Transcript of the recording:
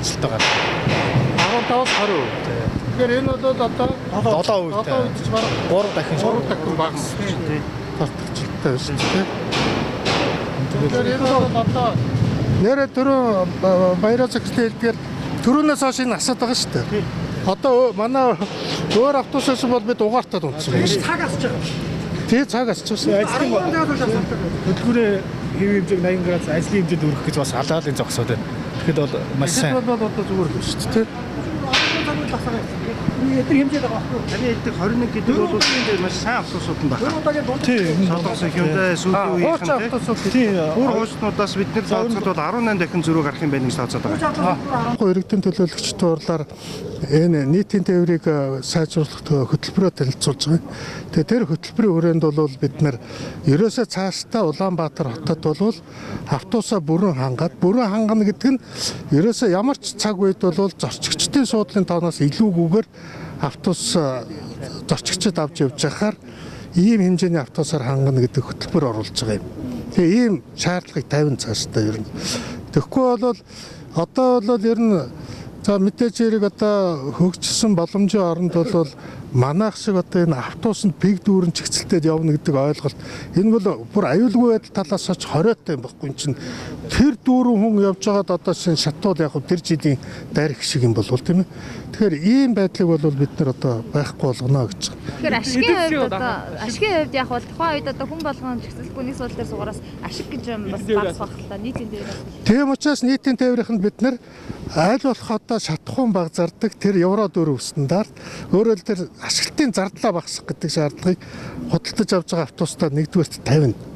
зөрчилтэй гардаг. 15-аас 20%. Тэгэхээр энэ бол одоо 7%. 7% ч бараг 3 дахин 3 дахин багас тогтолцолтой байсан тийм. Тэгэхээр энэ бол одоо нэрэ түрүү Баяраа захирлын хэлдгээр түрүүнээс хойш энэ асаад байгаа шүү дээ. Одоо манай өөр автобусаас бол бид угаартаад унтсан байна шүү. Цаг асч байгаа. Тий, цаг асчихсан. Ажлын хөдөлгүүрээ хэв хэмжээг 80 градус ажлын хэмжээнд өргөх гэж бас алаалын зогсоод байна. Тэгэхэд бол маш сайн. Тэр бол одоо зүгээр л шүү дээ. Эдгээр хэмжээд байгаа байхгүй. Таны хэлдэг 21 гэдэг бол энэ маш сайн автобусууд нь байна. Дөрөв удаагийн дунд Тийм. Солонгосын Hyundai сүүлийн үеийнхэн Хуучин автобусууд Тийм. Бүр хуучнуудаас бид нэр тооцоход бол 18 дахин зөрүү гарах юм байна гэж тооцоод байгаа. Иргэдийн төлөөлөгчдийн хурлаар энэ нийтийн тээврийг сайжруулах хөтөлбөрөөр танилцуулж байгаа. Тэгээ тэр хөтөлбөрийн хүрээнд бол бид нар ерөөсөө цаашдаа Улаанбаатар хотод бол автобусаа бүрэн хангаад, бүрэн хангана гэдэг нь ерөөсөө ямар ч цаг үед бол зорчигчдын суудлын тооноос илүүгүйгээр автобус зорчигчд авч явж байхаар ийм хэмжээний автобусаар хангана гэдэг хөтөлбөр оруулж байгаа юм. Тэгээ ийм шаардлагыг тавина цаашдаа ер нь. Тэгэхгүй бол одоо бол ер нь за мэдээж хэрэг одоо хөгжсөн боломжийн оронд бол манайх шиг одоо энэ автобусанд пиг дүүрэн чигцэлтэй явна гэдэг ойлголт энэ бол бүр аюулгүй байдал талаас оч хориотой юм баггүй чинь тэр дүүрэн хүн явж байгаад одоо шин шатуул яг тэр жилийн дайрах шиг юм болвол тийм ээ. Тэгэхээр ийм байдлыг бол бид нар одоо байхгүй болгоно гэж. Тэгэхээр ашигын хувьд одоо ашигын хувьд яг бол тухайн үед одоо хүн болгон чигсэлгүй нэг суултаар дээр суугараас ашиг гэж юм бас багас бах л та нийтийн тээврээс. Тийм учраас нийтийн тээврийнхэнд бид нар аль болох одоо шатхуун баг зардаг тэр евро 4 стандарт өөрөөр тэр ашиглалтын зардлаа багасгах гэдэг шаардлагыг худалдаж авч байгаа автобустай нэгдүгээрт тавина.